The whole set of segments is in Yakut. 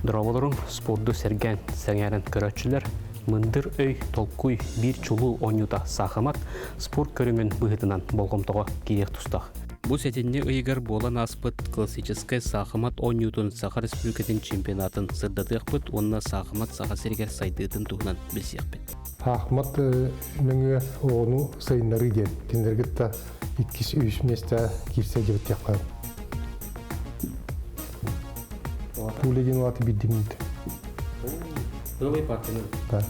Дорооболоруҥ, спорду сэргээн, сэҥээрэн көрөөччүлэр, мындыр өй, толкуй биир чулуу оонньуута саахымат спорт көрүҥүн быһыытынан болҕомтоҕо киириэх тустаах. Бу сэтинньи ыйыгар буолан ааспыт классическай саахымат оонньуутун Саха Республикатын чемпионатын сырдатыахпыт уонна саахымат Саха сиригэр сайдыытын туһунан билсиэхпит. Саахымат нөҥүө оҕону сайыннарыы диэн кинилэргэ кытта иккис үһүс миэстэ киирсэ дьибиттиэххэ. Пуля диэн улааты биирдиммит. Новый партия. Да.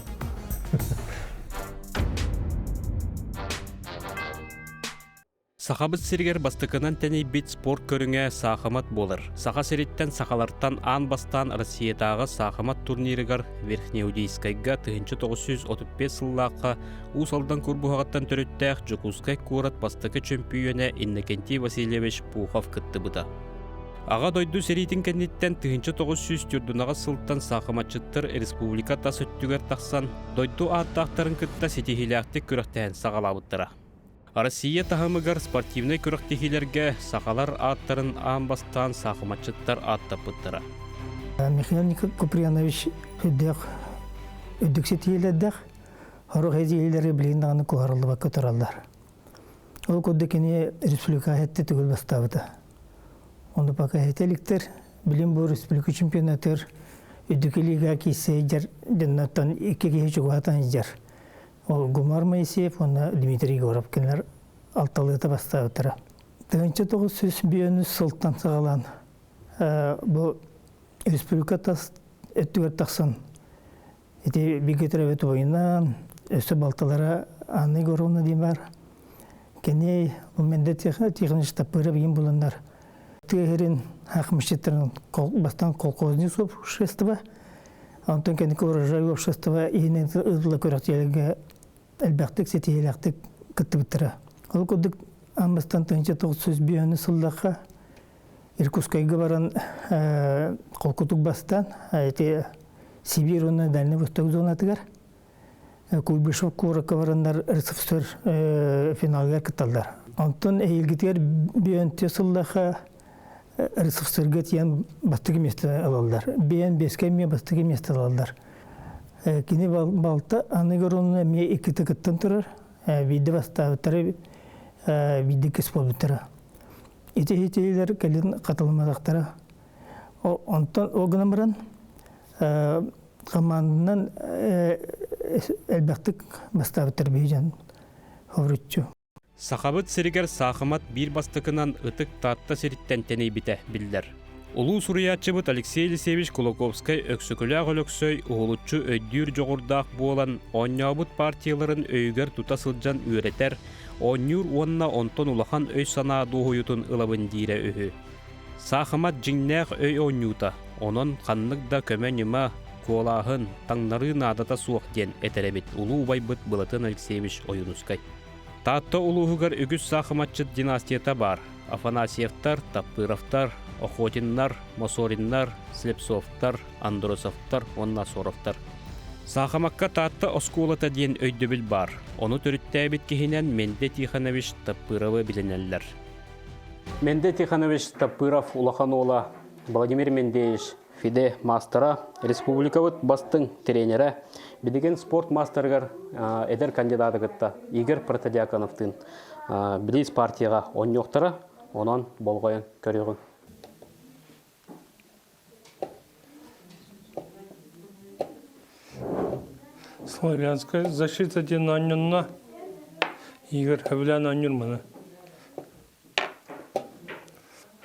Сахабыт сиригэр бастакынан тэнийбит спорт көрүҥэ саахымат буолар. Саха сириттэн сахалартан аан бастаан Россиятааҕы саахымат турнирыгар Верхнеудейскайга 1935 сыллаахха Уус Алдан Курбуһаҕыттан төрүттээх Дьокуускай куорат бастакы чөмпүйүөнэ Иннокентий Васильевич Пухов кыттыбыта. Аҕа дойду сэриитин кэнниттэн 1948 сылтан саахыматчыттар республика тас өттүгэр тахсан, дойду ааттаахтарын кытта ситиһиилээхтик күрэхтэһэн саҕалаабыттара. Россия таһымыгар спортивнай күрэхтэһиилэргэ сахалар ааттарын аан бастаан саахыматчыттар ааттаппыттара. Михаил Куприянович үрдүк үрдүк ситиһиилэрдээх, сорох идиэйэлэри билигин даҕаны куһарыллыбакка тураллар. Ол курдук кини республика хэттэ төгүл бастаабыта. Ону пока хэтэ иликтэр. Билим бу республика чемпионатыгар үрдүкү лига киирсэ сылдьар дьоннортон икки киһи чугаһатан сылдьар. Ол Гумар Моисеев уонна Дмитрий Егоров кинилэр алталыыта бастаабыттара. 1905 сылтан саҕалаан бу республика тас өттүгэр тахсан ити бииргэ төрөөбүт убайынан, өссө балтылара Анна Егоровна диэн баар. Кини бу Менде Тихонович Таппыров иин буланнар тыа сирин хахмысчыттарын бастаан колхозник общество, онтон кэнники урожай общество иһинэн ыытылла күрэхтиэлэргэ элбэхтик ситиһиилээхтик кыттыбыттара. Ол курдук Аммастан 1905 сыллаахха Иркутскайга баран холкутук бастаан ити Сибирь уонна Дальний Восток зонатыгар Куйбышев куоракка бараннар РСФСР финалыгар кытталлар. Онтон эһиилгитигэр бүөнтү сыллаха РСФСРга тиийэн бастакы миэстэ ылаллар. Биэн бэскэ эмиэ бастакы миэстэ ылаллар. Кини балта Анна Егоровна эмиэ иккитэ кыттан турар. Биирдэ бастаабыттара, биирдэ иккис буолбуттара. Ити иһитиилэр кэлин хатылымматахтара. Онтон ол гынан баран хамаанданан элбэхтик бастаабыттар биһи дьон хоруччу. Сахабыт сиригэр саахымат биир бастакынан Ытык Таатта сириттэн тэнийбитэ биллэр. Улуу суруйааччыбыт Алексей Елисеевич Кулаковскай Өксөкүлээх Өлөксөй уһулуччу өйдүүр дьоҕурдаах буолан, оонньообут партияларын өйүгэр тута сылдьан үөрэтэр, оонньуур уонна онтон улахан өй-санаа дуоһуйутун ылабын диирэ үһү. Саахымат дьиҥнээх өй оонньуута, онон ханнык да көмө-ньыма, куолааһын, таҥнарыы наадата суох диэн этэр эбит улуу убайбыт Былатын Алексеевич Ойуунускай. Таатта улууһугар үгүс саахыматчыт династията баар. Афанасьевтар, Таппыровтар, Охотиннар, Мосориннар, Слепцовтар, Андросовтар уонна Соровтар. Саахымакка Таатта оскуолата диэн өйдөбүл баар. Ону төрүттээбит киһинэн Менде Тихонович Таппыровы билинэллэр. Менде Тихонович Таппыров улахан уола Владимир Мендеевич ФИДЕ маастара, республикабыт бастыҥ тренерэ, билигин спорт маастарыгар эдэр кандидаты кытта Игорь Протодьяконовтыын Близ партияҕа оонньуохтара, онон болҕойон көрүөҕүҥ. Славянская защита диэн оонньонно. Игорь сөбүлээн оонньуур маны.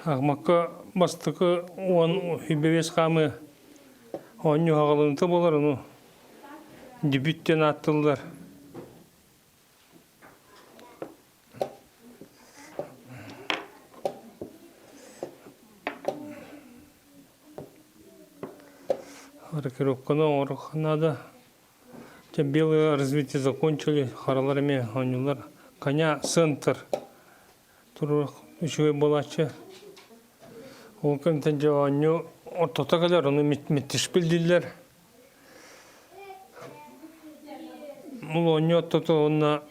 Ахмакка бастакы уон үбэбиэс хаамыы оонньуу аҕалыныыта буолар, ону дебют диэн ааттыыллар. Рокировканы оҥоруохха наада. Дьэ, белое развитие закончили, харалар эмиэ оонньуулар. Коня центр туруох үчүгэй буолааччы. Ол кэмтэн дьэ оонньуу ортото кэлэр, ону миттишпил дииллэр. Ол оонньуу ортото уонна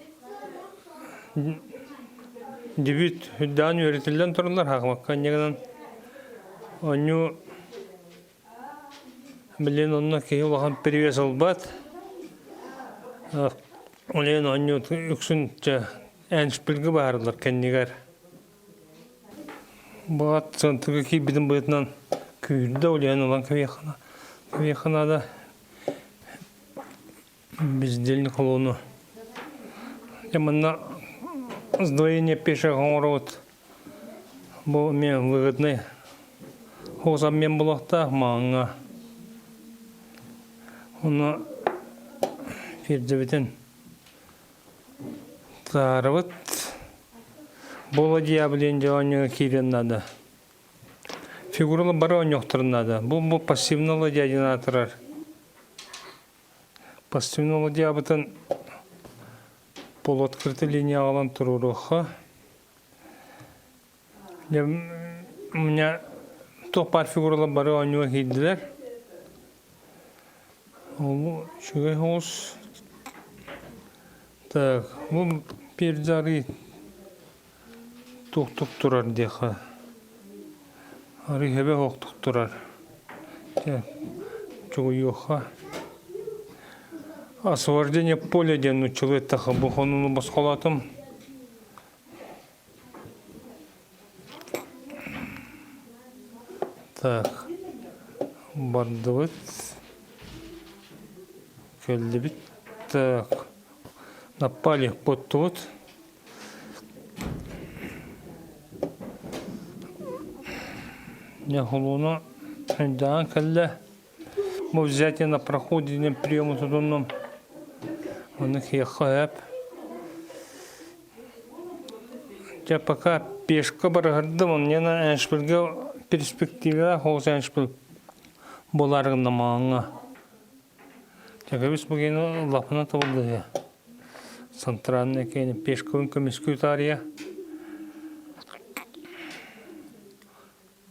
дебют үрдээн үөрэтиллэн тураллар, хаахымакка инньэ гынан оонньуу. Билигин онно киһи улахан перевес ылбат. Олен оонньуу үксүн чэ Эншпильгэ баарылар кэннигэр. Баҕат центрга киирбитин быһыытынан күүрдэ Олен ылан кэбиэххэ наада. Бездельник холуону. Дьэ манна сдвоение пешек оҥоробут. Бу эмиэ выгодный хозобмен буолуохтаах маҕаҥҥа. Ону фердьэбитин таарабыт. Бу ладья диэн дьэ оонньууга киириэн наада. Фигуралар бары оонньуохтарын наада. Бу бу пассивный ладья диэн аатырар. Пассивный ладьябытын полуоткрытый линия аҕалан туруоруохха. Дьэ, у меня туох баар фигуралар бары оонньууга киирдилэр. Ол үчүгэй соҕус. Так, бу пердары туохтук турар диэхэ. Арыы хэбэ оһохтук турар. Дьэ, чугуйуохха. Освобождение поля диэн нууччалыы эттэххэ бу хонууну босхолоотум. Так, бардыбыт. Кэллибит. Так, напали, куоттубут. Дьэ, холуону өйдөөн кэллэ. Бу взятие на проходе диэн приему тутуннум. Ону киэххэ сөп. Дьэ, пока пешка барыһырдым, онно Эншпильгэ перспективалаах оҕус Эншпиль буолаары гынна маҕаҥҥа. Дьэ, бу киһини лапына тобуллуһуйа. Центральный киһини пешкабын көмүскүү таарыйа.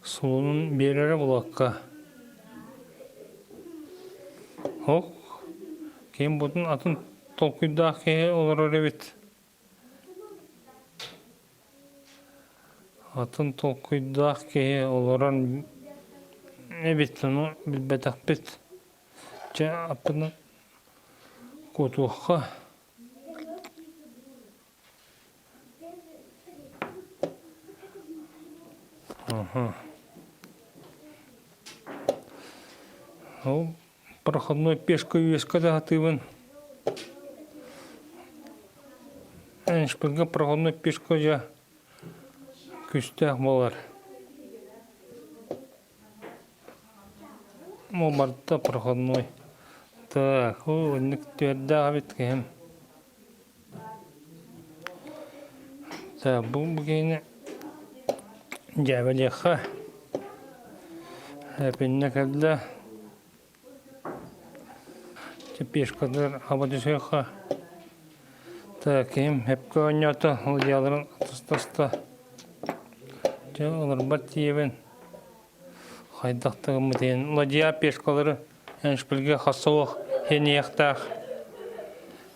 Сулунун биэрэрэ булакка. Ок, ким бутун атын толкуйдаах киһи олорор эбит. Атын толкуйдаах киһи олорон эбит, ону билбэтэхпит. Чэ, аппынан куотуохха. Аха. Ол проходной пешка үөскэ да сатыыбын. Эншпильгэ проходной пешка дьэ күүстээх буолар. Бу барыта проходной. Так, оо, инник түөрдээх эбит киһим. Так, бу бу киһини дьээбэлиэххэ. Эпиннэ кэллэ. Пешкалар хаба түсүөххэ. Так, киһим эпкэ оонньоото, ладьяларын тас-таста. Дьэ, олорбот тиийэбин. Хайдах да гыммыт иһин ладья пешкалары Эншпильгэ хас суох иһиниэхтээх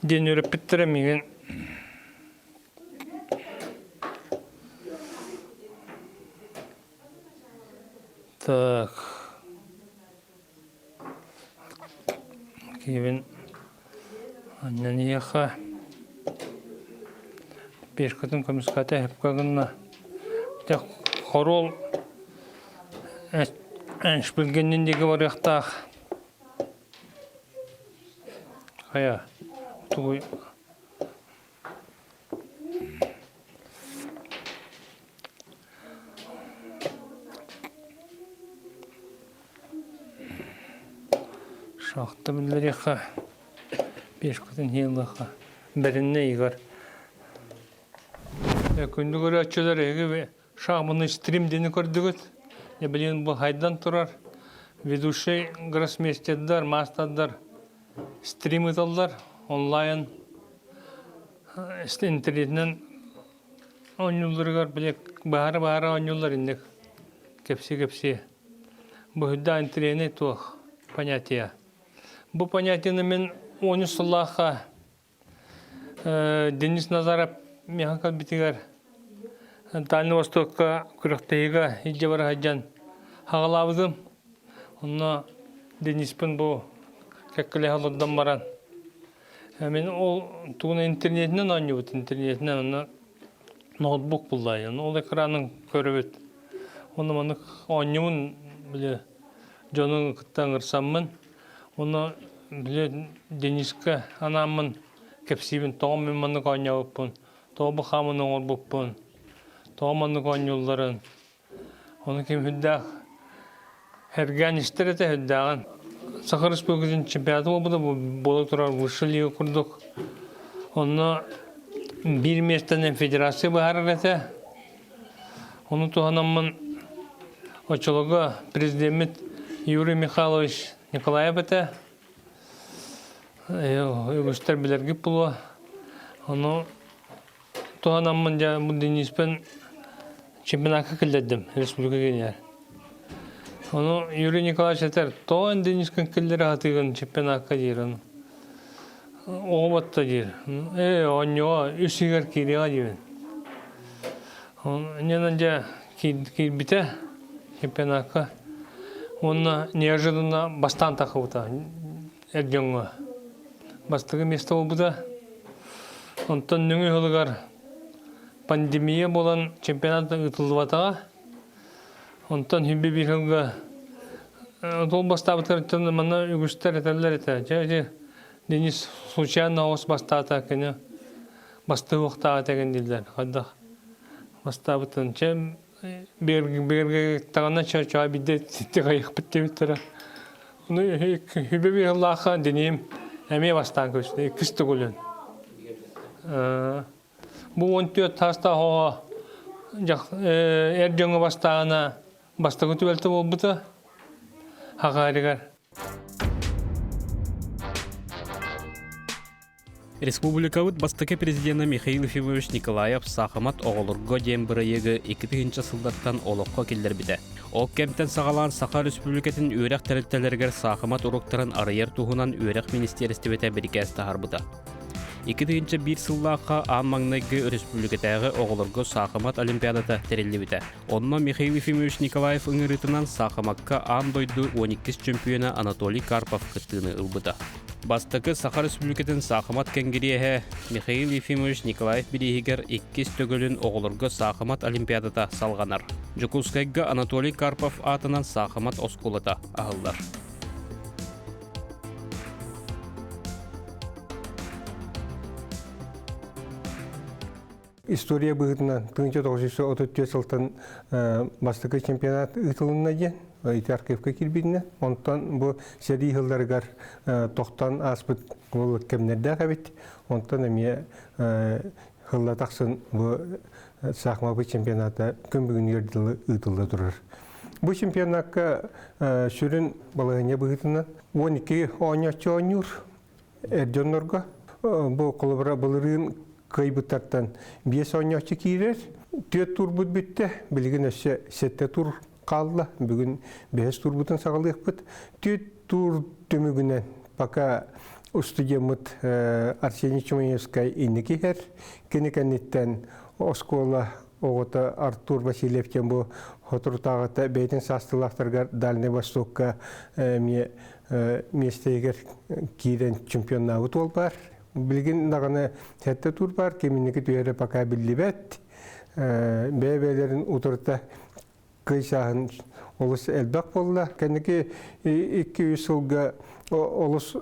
диэн үөрэппиттэрэ миигин. Так. Киһибин анньан иһиэххэ. Пешкатын көмүскээтэ сөпкө гынна. Дьэ, хоруол Эншпильгеннин диэки барыахтаах. Хайа, тугуй Шахта биллэриэххэ, пешкатын иһиэллэххэ бэриннэ Игорь. Күндү көрөөччүлэр, эһиги шахматный стрим диэни көрдүгүт. Дьэ, билигин бу хайдан турар ведущий гроссмейстердар, маастардар стрим ыыталлар онлайн интернетинэн оонньуулларыгар били баһара-баһара оонньууллар инник кэпсии-кэпсии. Быһыйдаан интэриэһинэй туох понятие. Бу понятиены мин 13 сыллаахха Денис Назаров миэхэ кэлбитигэр Дальний Востокка күрэхтэһиигэ илдьэ бара сылдьан хаҕалаабытым. Онно Дениспин бу кэккэлэһэ олордон баран мин ол тугун интернетинэн оонньуубут интернетинэн онно ноутбук буллаайан ол экранын көрөбүт онно маннык оонньуубун били дьону кытта ыҥырсаммын онно били Дениска анааммын кэпсиибин тоҕо мин маннык оонньообуппун тоҕо бу хаамын оҥорбуппун тоҕо маннык оонньуулларын Ону ким үрдээх эргээн истэр этэ үрдээҕин. Саха Республикатын чемпионата буолбута буола турар высшая лига курдук. Онно биир миэстэнэн федерация быһаарар этэ. Ону туһанаммын оччолорго президеммит Юрий Михайлович Николаев этэ. Үгүстэр билэргит буолуо. Ону туһанаммын дьэ бу Дениспин чемпионакка киллэрдим республика киинигэр. Ону Юрий Николаевич этэр, тоҕо эн Денискин киллэрэ сатыыгын чемпионакка диир ону. Оҕо батта диир. Ээ, оонньуоҕа үс ыйыгар киириэҕэ диибин. Иннинэн дьэ киирбитэ чемпионакка. Уонна неожиданно бастаан тахыбыта эр дьоҥҥо. Бастакы место буолбута. Онтон нөҥүө сылыгар пандемия буолан чемпионат ыытыллыбатаҕа. Онтон хүбби биир сылга ол бастаабыттарыттан манна үгүстэр этэллэр этэ. Дьэ, ити Денис случайно оҕус бастаата кини бастыһыахтааҕа этэгин дииллэр. Хайдах бастаабытын. Чэ, бигэргэттэҕинэ чэ биирдэ тиҕайыахпыт диэбиттэрэ. Ону хүбэ биир сыллаахха Деним эмиэ бастаан көрүстэ, иккис төгүлүн. Бу 14 саастаах оҕо эр дьоҥҥо бастааҕына бастакы түбэлтэ буолбута Хахаарыгар. Республикабыт бастакы президенэ Михаил Ефимович Николаев «Саахымат оҕолорго» диэн бырайыагы 2000 сыллартан олоххо киллэрбитэ. Ол кэмтэн саҕалаан Саха Республикатын үөрэх тэрилтэлэригэр саахымат уруоктарын арыйар туһунан үөрэх министиэристибэтэ бирикээс таһаарбыта. 2001 сыллаахха аан маҥнайгы өрөспүүбүлүкэтээҕи оҕолорго саахымат олимпиадата тэриллибитэ. Онно Михаил Ефимович Николаев ыҥырыытынан саахымакка аан дойду 12 чөмпүйүөнэ Анатолий Карпов кыттыыны ылбыта. Бастакы Саха Республикатын саахымат кэнгириэһэ Михаил Ефимович Николаев бирииһигэр иккис төгүлүн оҕолорго саахымат олимпиадата салҕанар. Дьокуускайга Анатолий Карпов аатынан саахымат оскуолата аһыллар. История быһыытынан 1934 сылтан бастакы чемпионат ыытылынна диэн ити архивка киирбитинэ, онтон бу сэрии сылларыгар тохтон ааспыт ол кэмнэрдээх эбит. Онтон эмиэ сылла тахсын бу саахымаппыт чемпионата күн бүгүнүгэр дылы ыытылла турар. Бу чемпионакка сүрүн балаһыанньа быһыытынан 12 оонньооччу оонньуур эр дьоннорго. Бу холобура былырыын кыайбыттартан биэс оонньооччу киирэр. Түөрт турбут бүттэ, билигин өссө сэттэ тур хаалла. Бүгүн бэһис турбутун саҕалыахпыт. Түөрт тур түмүгүнэн пока устудьуоммут Арсений Чумаевскай инники иһэр. Кини кэнниттэн оскуола оҕото Артур Васильев диэн бу соторутааҕыта бэйэтин саастыылаахтарыгар Дальнай Востокка эмиэ миэстэтигэр киирэн чемпионнаабыт уол баар. Билигин даҕаны сэттэ тур баар, киминники түһэрэ пока биллибэт. Бэйэ-бэйэлэрин утарыта кыйсааһын олус элбэх буолла. Кэнники 2-3 сылга олус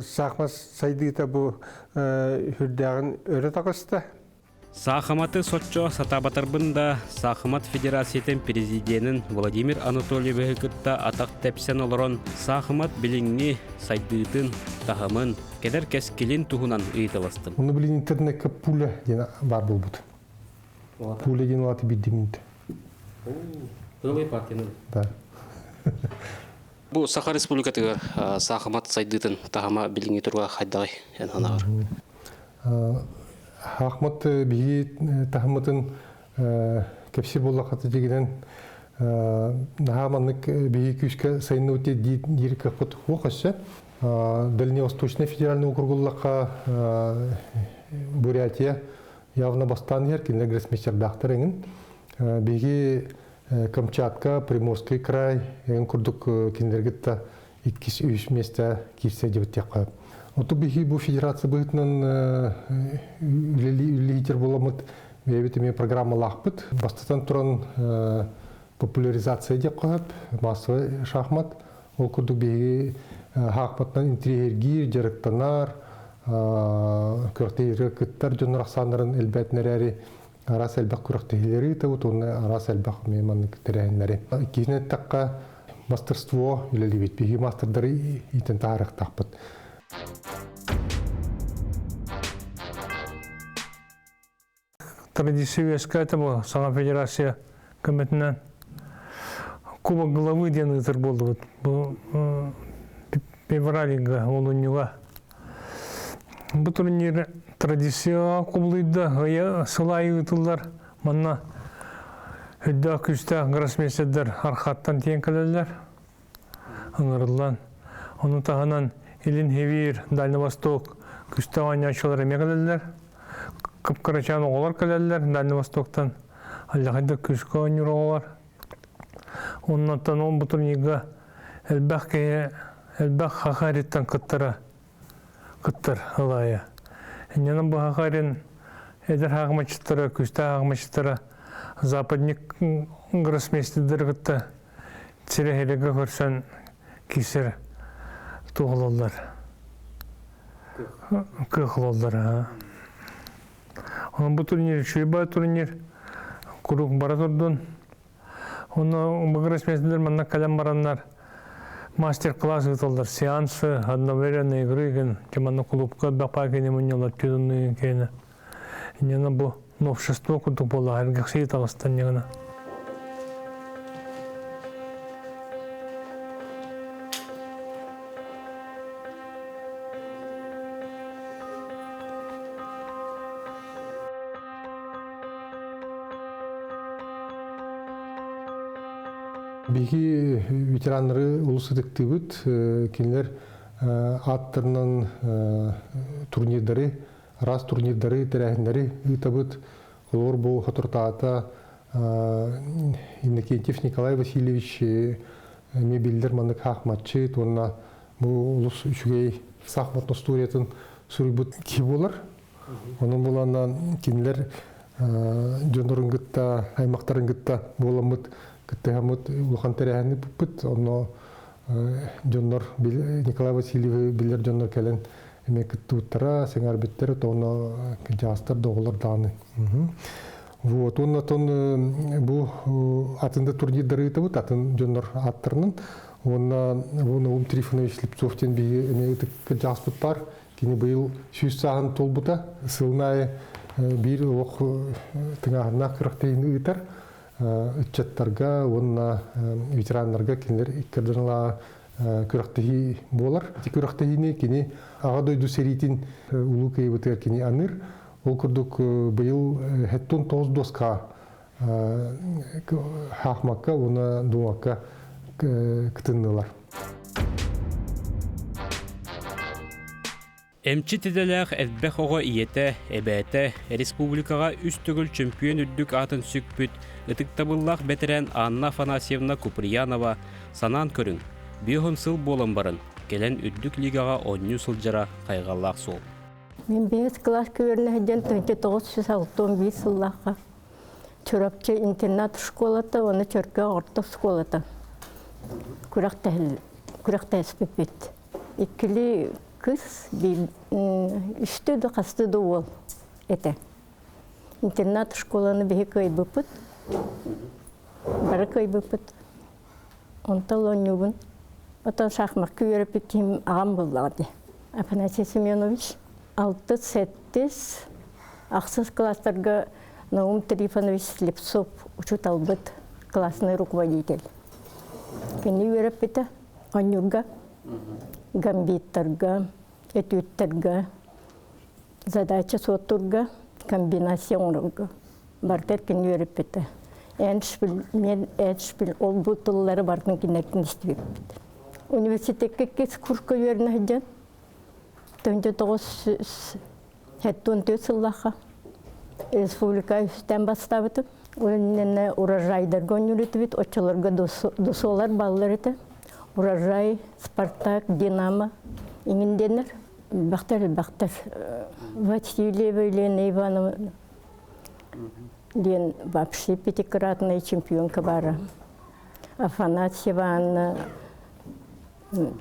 саахмат сайдыыта бу үрдээҕин өрө таҕыста. Саахыматы соччо сатаабатарбын да, Саахымат Федерациятын президенин Владимир Анатольевиһы кытта атах тэпсэн олорон саахымат билиҥҥи сайдыытын, таһымын, кэлэр кэскилин туһунан ыйыталастым. Ону билин интернекка пуля диэн баар буолбут. Пуля диэн улааты биирдиминт. Ылый партияны. Да. Бу Саха Республикатыгар саахымат сайдыытын таһыма билиҥҥи туруга хайдаҕый эн санааҕар? Ахмат биһиги таһыммытын кэпсиир буоллахха дьигинэн наһаа маннык биһиги күүскэ сайынныбыт диир кыахпыт суох өссө. Дальневосточный федеральный округуллахха Бурятия явно бастаан иһэр кинилэр гроссмейстердаахтар эҥин. Биһиги Камчатка, Приморский край эҥин курдук кинилэргэ кытта Иккис, үһүс миэстэ киирсэ дебиттиэххэ. Оту биһи бу федерация быһыытынан үлэлиитер буоламмыт бэйэбит эмиэ программалаахпыт. Бастатан туран популяризация диэххэ сөп, массовый шахмат. Ол курдук биһиги хаахпатынан интириэһиргиир, дьарыктанар, күрэхтэһиилэргэ кыттар дьоннор ахсааннарын элбээтин эрээри араас элбэх күрэхтэһиилэри ыытабыт уонна араас элбэх эмиэ маннык тэрээһиннэри. Иккиһинэн эттэххэ, мастерство үлэлиибит. Биһиги мастердары иитэн таһаарыахтаахпыт. Традиция үөскээтэ бу саҥа федерация көмөтүнэн Кубок главы диэн ыытар буоллубут. Бу февральга, олунньуга. Бу турнир традицияҕа кубулуйда, ыйа сыл аайы ыытыллар. Манна үрдээх күүстээх гроссмейстердэр архаттан тиийэн кэлэллэр, ыҥырыллан. Ону таһынан Илин Хевир, Дальний Восток күүстээх оонньооччулар эмиэ кэлэллэр. Кып-кырачаан оҕолор кэлэллэр Дальний Востоктан. Алдьархайдык күүскэ оонньуур оҕолор. Оннуттан ол бу турнирга элбэх киһи, элбэх хахариттан кыттара кыттар ылаайа. Инньэнэн бу хахарин эдэр хаахымаччыттара, күүстээх хаахымаччыттара западник гроссмейстердары кытта сирэһирэгэ көрсөн киирсэр туоһулаллар. Кыахлаллар. Онон бу турнир үчүгэй турнир куруук бара турдун. Онно гроссмейстердэр манна кэлэн бараннар мастер-класс ыыталлар, сеансы одновременной игры гын, манна клубка бапа кини мунньалар түдунны кene. Инньэ бу новшество курдук буолла, эргэхсии таҕыстан ньыгына. Биһиги ветераннары олус ытыктыыбыт. Кинилэр ааттарынан турнирдары, араас турнирдары, тэрээһиннэри ыытабыт. Холобур, бу соторутааҕыта Иннокентьев Николай Васильевич эмиэ биллэр маннык хаахматчыт уонна бу олус үчүгэй сахмат остуоруйатын суруйбут киһи буолар. Онон буланан кинилэр дьоннорун кытта, аймахтарын кытта буоламмыт, кыттыһаммыт улахан тэрээһини ыппыппыт. Онно дьоннор Николай Васильевы билэр дьоннор кэлэн эмиэ кыттыбыттара, сэҥээрбиттэрэ, тоҕоно кырдьаҕастар да оҕолор даҕаны. Вот, уонна оттон бу атын да турнирдары ыытабыт, атын дьоннор ааттарынан. Уонна бу Наум Трифонович Слепцов диэн биһиги эмиэ ытык кырдьаҕаспыт баар. Кини быйыл 100 сааһын туолбута. Сылын аайы биир олох тыҥааһыннаах күрэхтэһиини ыытар. Ыччаттарга уонна ветераннарга кинилэр икки ардыналаа күрэхтэһии буолар. Ити күрэхтэһиини кини Аҕа дойду сэриитин Улуу Кыайыыбытыгар кини аныыр. Ол курдук быйыл хэттон тоҕус доска хаахмакка уонна дуомакка кытыннылар. Эмчит идэлээх элбэх оҕо ийэтэ, эбээтэ, республикаҕа үс төгүл чөмпүйүөн үрдүк аатын сүкпүт ытыктабыллаах бэтэрээн Анна Афанасьевна Куприянова санаан көрүҥ, 50 сыл буолан баран, кэлэн үрдүк лигаҕа оонньуу сылдьара хайҕаллаах суол. Мин бэһис кылаас күөрүнэ сылдьан 1961 сыллаахха Чурапчы интернат школата уонна Чөркөөх орто оскуолата күрэхтэһиспиппит. Иккили кыс, үстүү да хасты да уол этэ. Интернат школаны биһи кыайбыппыт. Бары кыайбыппыт. Онтон оонньуубун. Оттон шахмакка үөрэппит киһим аҕам буоллаҕа дии. Афанасий Семенович алты-сэттис, ахсыс класстарга Наум Трифонович Слепцов учууталбыт, классный руководитель. Кини үөрэппитэ оонньуурга, гамбиттарга, этюдтарга, задача суоттуурга, комбинация оҥорорго. Барытыгар кини үөрэппитэ. Эншпиль, мен Эншпиль ол бу тыллары барытын кинилэртэн истибиппит. Университекка иккис курска үөрэнэ сылдьан, 1974 сыллаахха республика үстэн бастаабытым. Ол иннинэ урожайдарга оонньуур этибит, оччолорго досуолар баллар этэ. Урожай, Спартак, Динамо иҥин диэннэр. Элбэхтэр элбэхтэр. Васильева Елена Ивановна диэн вообще пятикратная чемпионка баара. Афанасьева Анна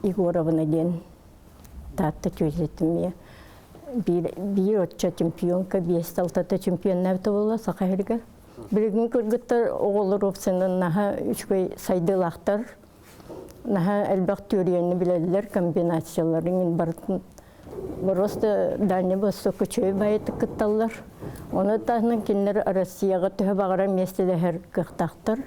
Егоровна диэн Таатта түөтэтим биир, биир оччо чемпионка, биэс алтата чемпионнаабыта буолла Саха сиригэр. Билигин кыргыттар оҕолор уопсайынан наһаа үчүгэй сайдыылаахтар. Наһаа элбэх түөрүйэни билэллэр, комбинацияларын барытын просто Дальний Восток үчүгэй байытык кытталлар. Ону таһынан кинилэр Россияҕа төһө баҕарар миэстэлэһэр кыахтаахтар.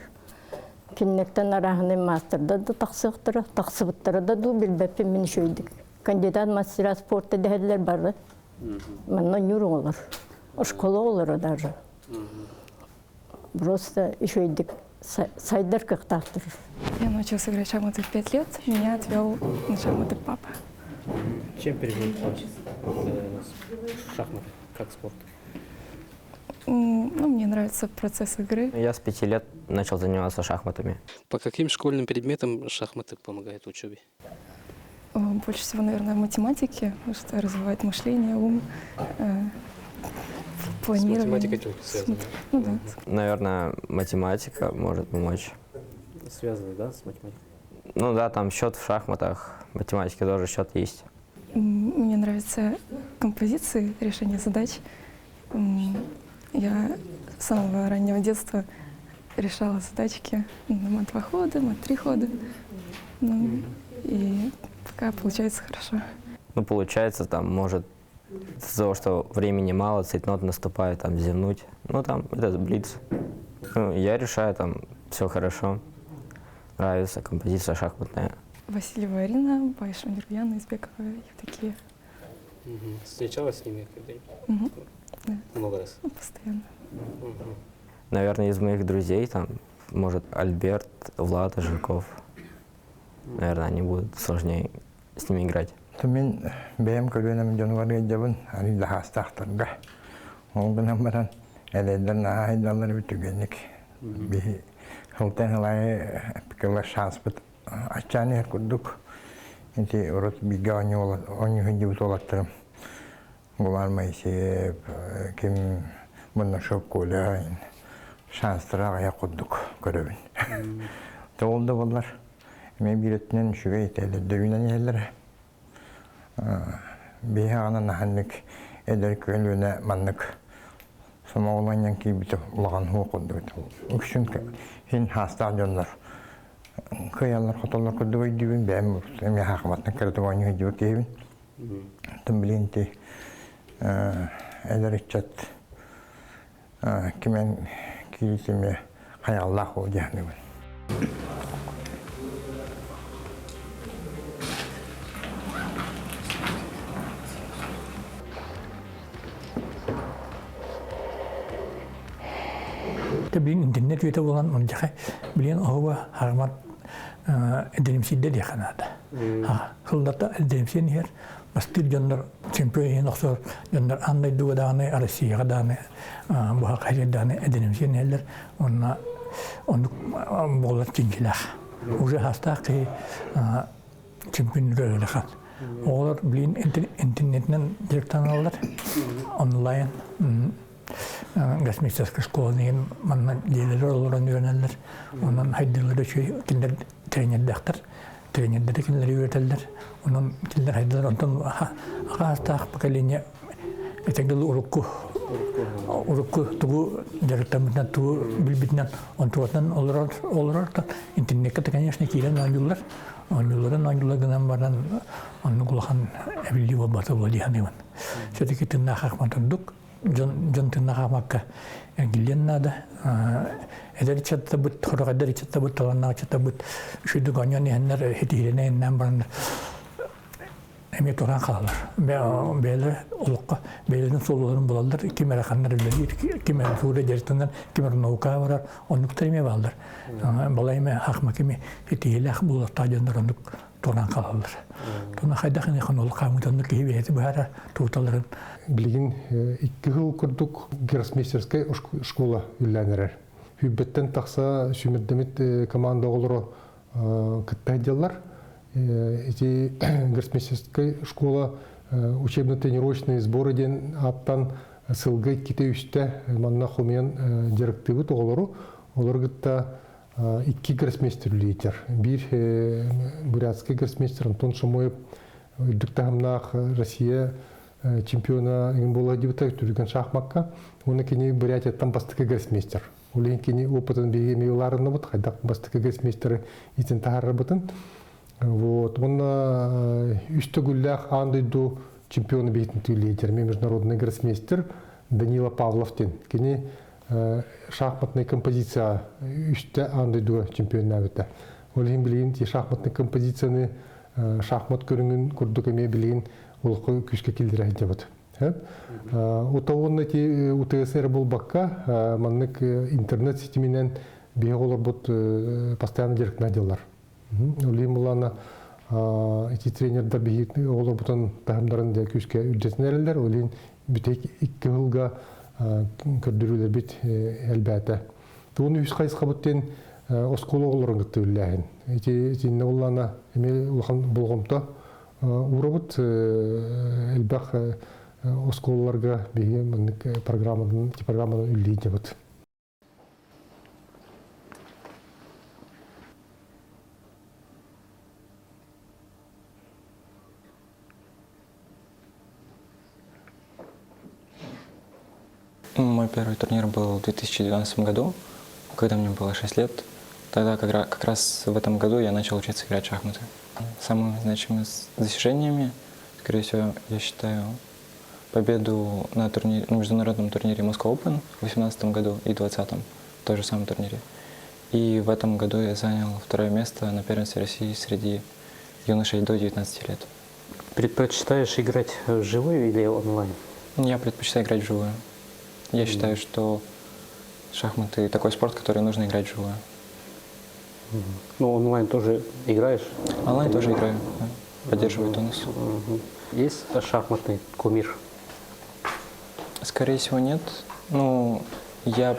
Кинилэртэн арааһынай маастардар да тахсыахтара, тахсыбыттара да дуу билбэппин мин үчүгэйдик. Кандидат мастера спорта дэһэллэр бары. Манна ньуур оҕолор. Школа оҕолоро даже. Просто үчүгэйдик сайдар кыахтаахтар. Я научился играть в шахматы в 5 лет. Меня отвел на шахматы папа. Чем привлек вас шахматы как спорт? Ну, мне нравится процесс игры. Я с 5 лет начал заниматься шахматами. По каким школьным предметам шахматы помогают в учебе? Больше всего, наверное, в математике, потому что развивает мышление, ум, планирование. С математикой только связано? Ну да. Наверное, математика может помочь. Связано, да, с математикой? Ну да, там счет в шахматах, в математике тоже счет есть. Мне нравятся композиции, решение задач. Я с самого раннего детства решала задачки на мат два хода, мат три хода. Ну, и пока получается хорошо. Ну, получается, там, может, из-за того, что времени мало, цейтнот наступает, там, зевнуть. Ну, там, это блиц. Ну, я решаю, там, все хорошо. Нравится композиция шахматная. Васильева Арина, Баишева Нюргуяна, Избекова Евдокия. Угу. Встречалась с ними когда-нибудь? Угу. Да. Много раз? Ну, постоянно. Угу. Наверное, из моих друзей, там, может, Альберт, Влад, Жирков. Наверное, они будут сложнее с ними играть. Мин бэйэм көлүөнэм дьонугар ыалдьабын, арыый да саастаахтарга. Ол гынан баран эдэрдэр наһаа сайдаллар эбит түргэнник. Биһи сылтан сыл аайы эппикэлэр шанспыт аччаан иһэр курдук. Ити урут бииргэ оонньуу оонньуу сылдьыбыт уолаттарым Гумар Моисеев, ким Боннашов Коля шанстара аҕыйах курдук көрөбүн. Ол да буоллар эмиэ биир өттүнэн үчүгэй этэлэр үүнэн иһэллэрэ. Биһи аҕанан аһаннык эдэр көлүөнэ маннык сомоҕолонньон киирбитэ улахан һуу курдук. Үксүн син хаастаах дьоннор кыайаллар хотоллор курдук өйдүүбүн бэйэм эмиэ хаахыматтан кыратык оонньуу сылдьыбыт киһибин. Оттон билигин ити эдэр ыччат кимэн киирит эмиэ хайҕаллаах ол дьаһаныбын. Билин интернет үйэтэ буолан ончаха билин оһуба хармат эдеримсийдэ диэхэ наада. Сыллата эдеримсийэн иһэр бастыыр дьоннор чемпион иһин охсор дьоннор аан дойдуга даҕаны Россияҕа даҕаны буһа хайыр даҕаны эдеримсийэн иһэллэр уонна оннук буолар чинчилээх. Уже хастаах киһи чемпион үлэлэхэн. Оҕолор билин интернетинэн дьарыктаналлар онлайн госмейстерская школа деген манна дьиэлэригэр олорон үөрэнэллэр. Онон хайдыылара үчүгэй кинилэр тренердээхтэр. Тренердэри кинилэри үөрэтэллэр. Онон кинилэр хайдылар онтон аҕаастаах поколение этэгил урукку урукку тугу дьарыктаммытынан тугу билбитинэн онтугатынан олорор олорор интернекке да конечно киирэн оонньууллар оонньуулларын оонньуулар гынан баран оннук улахан эбиллии буолбата буолуо дии саныыбын. Все-таки тыыннаах ахмат ордук дьон дьон тыыннаах ахмакка эргиллиэн наада. Эдэр ыччаттарбыт, сорох эдэр ыччаттарбыт, талааннаах ыччаттарбыт үчүгдүк оонньоон иһэннэр, ситиһиилэнэн иһэннээн бараннар эмиэ туран хаалар. Бэйэлэрэ олоххо бэйэлэрин суолларын булаллар, ким эрэ ханна үлэлиир, ким эрэ туура дьарыктанар, ким эрэ наукаҕа барар, оннуктар эмиэ бааллар. Балай эмэ хахма кими ситиһиилээх буолуохтаах дьоннор оннук туран хаалаллар. Туна хайдах ини ол хаамытанны киһи бэйэтэ быһаарар тууталарын. Билигин 2 сыл курдук гроссмейстерскай школа үллээн эрэр. Сүүрбэттэн тахса сүүмэрдэммит команда оҕолоро кытта сылдьаллар. Ити гроссмейстерскай школа учебно-тренировочные сборы диэн ааттан сылга иккитэ үстэ манна хомуйан дьарыктыыбыт оҕолору. Олору кытта икки гроссмейстер үлэлиир. Биир бурятский гроссмейстер Антон Шамоев үрдүк таһымнаах Россия чемпиона эҥин буола сылдьыбыта түргэн шахмакка. Уонна кини Бурятияттан бастакы гроссмейстер. Ол иһин кини опытын биһиги эмиэ ылаарынныбыт, хайдах бастакы гроссмейстеры итин таһаарарбытын. Вот. Уонна үс төгүллээх аан дойду чемпиона биһитин түүллээтэр, международный гроссмейстер Данила Павлов диэн. Кини шахматная композиция үстэ аан дойдуга чемпионнаабыта. Ол иһин билигин шахматный композицияны шахмат көрүҥүн курдук эмиэ билигин олоххо күүскэ киллэрэ сылдьабыт. Уонна ити УТС эрэ буолбакка, маннык интернет ситиминэн биһиги олорбут постоянно дьарыктана дьаллар. Ол булана ити тренердэр биһиги оҕолорбутун таһымдарын дьэ күүскэ үрдэтин эрэллэр. Ол иһин бүтэһик икки сылга көрдөрүүлэрбит элбээтэ. Тугун үс хайысхабыт диэн оскуола оҕолорун кытта үллээһин. Ити итиннэ буллана эмиэ улахан болҕомто уурабыт элбэх оскуолаларга биһиги маннык программанан программанан үллиин Мой первый турнир был в 2012 году, когда мне было 6 лет. Тогда как раз в этом году я начал учиться играть в шахматы. Самыми значимыми достижениями, скорее всего, я считаю победу на, турнире, на международном турнире Moscow Open в 2018 году и 2020, в том же самом турнире. И в этом году я занял второе место на первенстве России среди юношей до 19 лет. Предпочитаешь играть вживую или онлайн? Я предпочитаю играть вживую. Я считаю, что шахматы такой спорт, который нужно играть вживую. Ну, онлайн тоже играешь? Онлайн тоже играю, да. Поддерживаю тонус. Есть шахматный кумир? Скорее всего, нет. Ну, я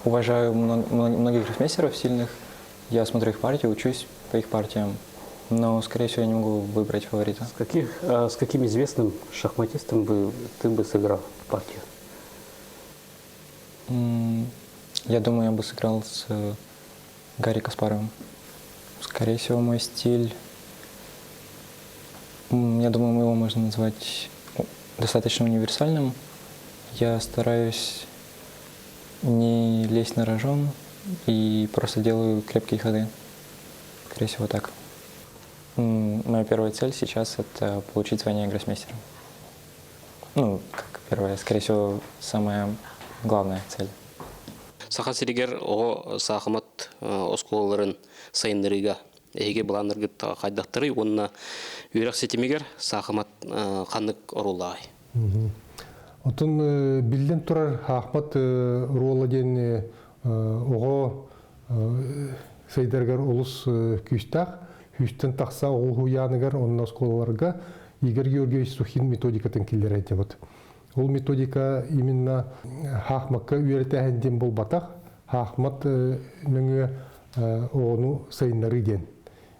уважаю многих гроссмейстеров сильных. Я смотрю их партии, учусь по их партиям. Но, скорее всего, я не могу выбрать фаворита. С, каких, с каким известным шахматистом бы ты бы сыграл партию? Я думаю, я бы сыграл с Гарри Каспаровым. Скорее всего, мой стиль, я думаю, его можно назвать достаточно универсальным. Я стараюсь не лезть на рожон и просто делаю крепкие ходы. Скорее всего, так. Моя первая цель сейчас – это получить звание гроссмейстера. Ну, как первая, скорее всего, самая главная цель. Саха сиригэр оҕо саахымат оскуолаларын сайыннарыыга эһиги былааннаргыт хайдахтарый уонна үөрэх ситимигэр саахымат ханнык оруоллааҕый? Оттон биллэн турар саахымат оруола диэн оҕо сайдарыгар олус күүстээх. Күүстэн тахса оҕо уһуйааныгар онно оскуолаларга Игорь Георгиевич Сухин методикатын киллэрэ сылдьабыт. Ол методика именно хаахмакка үөрэтээһин диэн буолбатах, хаахмат нөҥүө оҕону сайыннарыы диэн.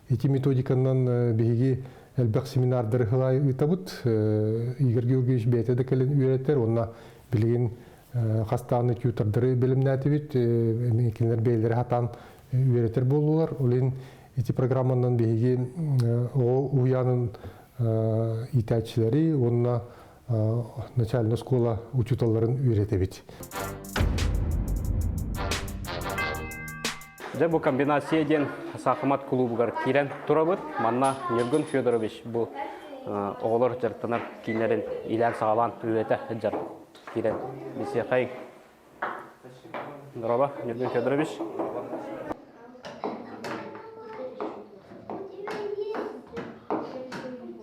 Ити методиканан биһиги элбэх семинардары хылай ыытабыт. Игорь Георгиевич бэйэтэ да кэлэн үөрэтэр, уонна билигин хастааны тьютордары бэлэмнээтибит, кинилэр бэйэлэрэ хатаан үөрэтэр буоллулар. Ол иһин ити программанан биһиги оҕо уһуйаанын иитээччилэри уонна начальная школа учууталларын үөрэтэбит. Дьэ бу комбинация диэн саахымат кулуубугар киирэн турабыт. Манна Ньургун Федорович бу оҕолор дьарыктанар кииннэрин иилээн-саҕалаан үлэтэ сылдьар киирэн билсиэхэй. Здорово, Ньургун Федорович.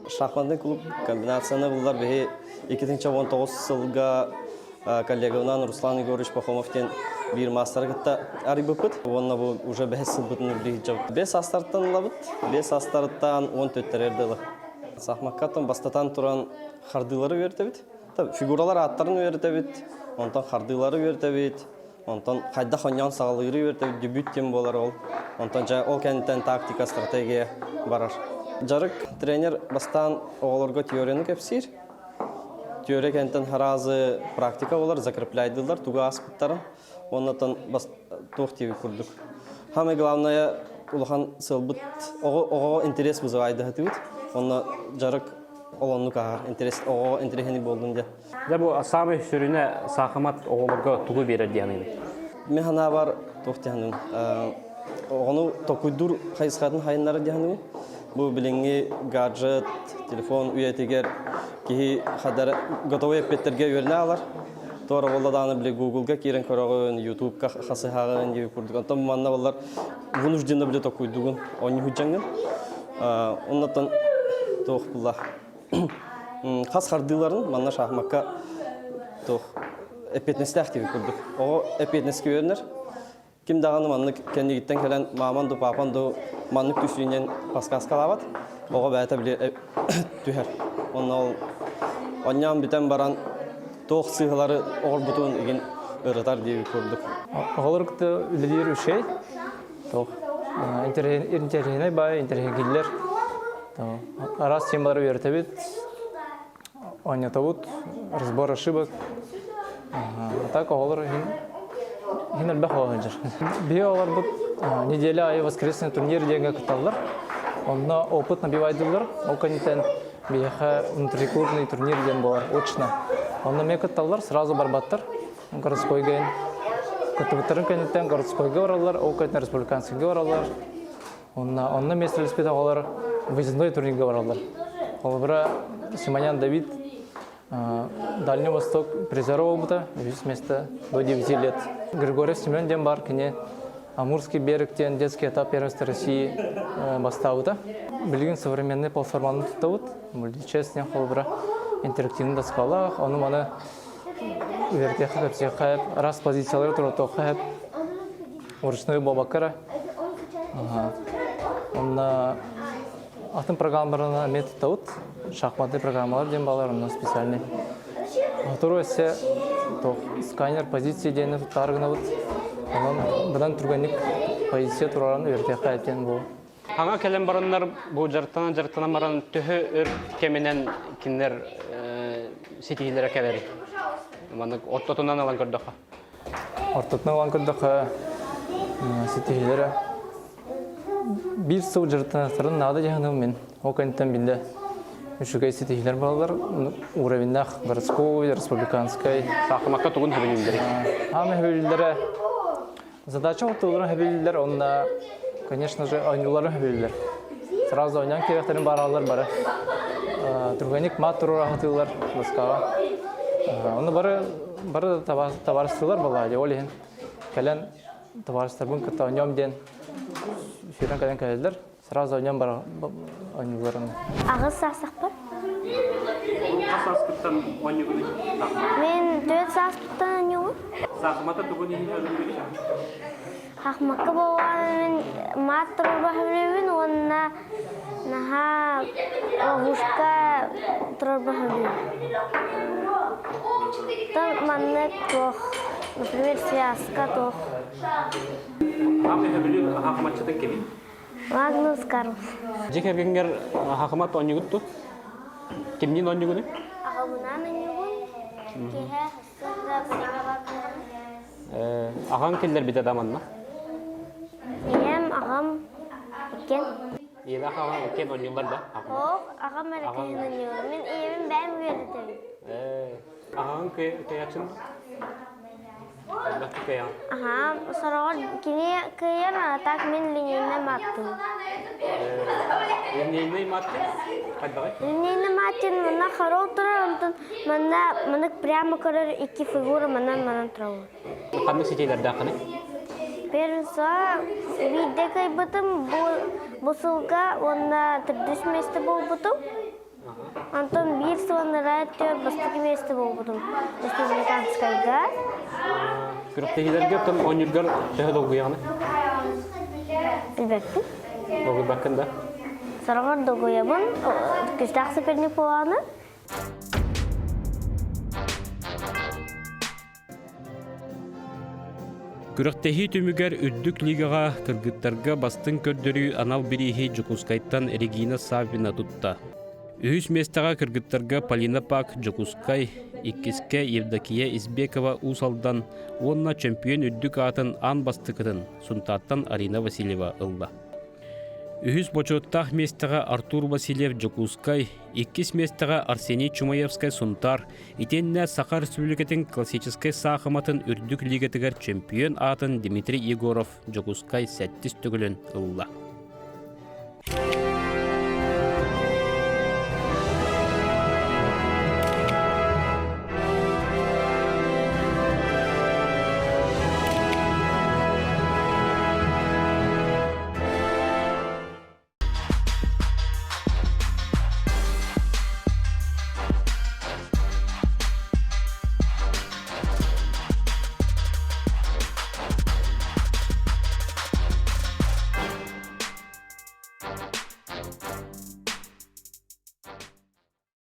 Шахматный клуб комбинацияны буллар биһи 2019 сылга коллегабынан Руслан Егорович Пахомов диэн биир маастары кытта арыйбыппыт. Уонна бу уже бэһис сылбытын үрдүһү Бес астартан ылабыт. Бес астарыттан он төттөрөр дылы. Сахмаккаттан бастатан туран хардыылары үөртэбит. Фигуралар ааттарын үөрэтэбит, онтон хардыылары үөрэтэбит, онтон хайдах онньоон саҕалыыры үөрэтэбит, дебют диэн буолар ол. Онтон дьэ ол кэнниттэн тактика, стратегия. барар. Дьарык тренер бастаан оҕолорго теорияны кэпсиир. Теория кэнтэн харазы практика болар, закрепляйдылар, тугу ааспыттарын. Оннотон туох диэби курдук. Самое главное, улахан сыалбыт оҕоҕо интерес вызывайдаһытыбыт. Онно дьарык олоннук ааһар, интерес оҕоҕо интэриэһини буолдун диэн. Дьэ бу саамай сүрүнэ саахымат оҕолорго тугу биэрэр диэн Мин санаабар туох диэхинин оҕону токуйдуур хайысхатын хайыннара диэхинин бу билиҥҥи гаджет, телефон үйэтигэр киһи хадара готовый эппиэттэргэ үөрэнэ алар. Туора буолла даҕаны били Google-га киирэн көрөҕүн, YouTube-ка хасыһаҕын диэби курдук. Онтон манна баллар вынужденно били токуйдугун оонньуу дьаҥҥын. Оннотон туох булла хас хардыыларын манна шахмакка туох эппиэтинэстээх диэби курдук. Оҕо эппиэтинэскэ үөрэнэр. Ким даҕаны маннык кэннигиттэн кэлэн мааман ду паапан ду маннык түсүүнэн подсказкалаабат. Оҕо бэйэтэ били түһэр. Онно ол онньоон бүтэн баран туох сыыһалары оҕорбутун игин ырытар диэби курдук. Оҕолор кытта үлэлиир үчүгэй. Туох интэриэһинэй баай, интэриэһиргииллэр. Араас темалары үөрэтэбит, оонньотобут, разбор ошибок. А так оҕолор иһин иһин элбэх оҕо сылдьар. Биһи оҕолорбут неделя аайы воскресный турнир диэҥҥэ кытталлар. Онно опыт набивайдыллар. Ол кэнниттэн биһиэхэ внутриклубный турнир диэн буолар, очно. Онно эмиэ кытталлар, сразу барбаттар. Городскойга кыттыбыттарын кэнниттэн городскойга бараллар, ол кэнниттэн республиканскайга бараллар. Онно, онно миэстэлэспит оҕолор выездной турнирга бараллар. Холобура, Симонян Давид Дальний Восток призера буолбута, үһүс место до 9 лет. Григорьев Семен диэн бар, кини Амурский берег диэн детский этап первенства России бастаабыта. Билигин современный платформаны туттабыт. Мультичестный холобура интерактивный доскалаах, ону маны үөрэтиэххэ, кэпсиэххэ, раз позициялары туруотуохха сөп. Ручной буолбакка Онно атын программаларына эмиэ туттабыт. Шахматный программалар диэн баалар, онно специальный. Сотору өссө сканер позиции диэни туттаары гынабыт. Онон быдан түргэнник позиция турарын үөрэтиэххэ диэн бу. Хаҥа кэлэн бараннар бу дьарыктанан-дьарыктанан баран төһө өр кэминэн кинилэр ситиһиилэрэ кэлэрий? Маннык ортотунан ылан көрдөххө. Ортотунан ылан көрдөххө ситиһиилэрэ биир сыл дьарыктанахтарын наада дьаһаным мин. Ол кэнниттэн биллэ үчүгэй ситиһиилэр буолаллар. Уровеннаах городской, республиканскай. Саахымакка тугун хөбүлүүллэрий? Аама хөбүлүүллэрэ задача оттууларын хөбүлүүллэр, онно, конечно же, оонньууларын хөбүлүүллэр. Сразу оонньоон киирэхтэрин баараллар бары. Түргэнник мат туруора сатыыллар доскаҕа. Ону бары бары табаарыстыылар буоллаҕа дии, ол иһин кэлэн табаарыстарбын кытта оонньуом диэн сүүрэн кэлэн кэлэллэр. Сразу оонньоон бар оонньууларын. Аҕыс саастахпар. Хас сааскыттан оонньуугунуй? Мен төрт сааспыттан оонньуубун. Саахымата тугун иһин өлүгүнүй? Хахмакка буолан мин маат турба сөбүлүүбүн уонна наһаа ловушка турарба сөбүлүүбүн. Там маннык туох, например, связка туох. Аам өһөбүлү хахматчытын кимий? Магнус Карлсон. Дьиэ кэргэҥҥэр хахымат оонньуугут дуо? Кимниин оонньуугунуй? Аҕабынаан оонньуубун. Киэһэ сарсыарда билиҥҥэ бар Аҕаҥ киллэрбитэ да манна? Ийэм, аҕам иккиэн. Ийэлээх аҕаҥ иккиэн оонньууллар да? Суох, аҕам эрэ кыһын оонньуур. Мин ийэбин бэйэм үөрэтэбин. Аҕаҥ кыайааччын Аһаа, сороҕор кини кыайар, а так мин линейнай маттым. Линейнай маттын? Хайдаҕый? Линейный маттин манна хорол турар, онтон манна манык прямо көрөр икки фигура манан манан тураллар. Ханнык ситиилэрдээххиний? Первенство биирдэ кыайбытым бу бу сылга уонна төрдүс миэстэ буолбутум. Онтон биир сылын түөр бастакы миэстэ буолбутум республиканскайга. Күрэхтэһиилэргэ оттон оонньуургар төһө долгуйаҕыный? Билбэппин. Долгуйбаккын да? Сороҕор долгуйабын, күүстээх соперник буолаҕына. Күрэхтэһии түмүгэр үрдүк лигаҕа кыргыттарга бастыҥ көрдөрүү анал бирииһи Дьокуускайтан Регина Саввина тутта. Үһүс миэстэҕэ кыргыттарга Полина Пак Дьокуускай, иккискэ Евдокия Избекова Уус Алдан уонна чөмпүйүөн үрдүк аатын аан бастакытын Сунтаартан Арина Васильева ылла. Үһүс бочуоттаах миэстэҕэ Артур Васильев Дьокуускай, иккис миэстэҕэ Арсений Чумаевскай Сунтаар, итиэннэ Саха Республикатын классическай саахыматын үрдүк лигатыгар чөмпүйүөн аатын Дмитрий Егоров Дьокуускай сэттис төгүлүн ылла.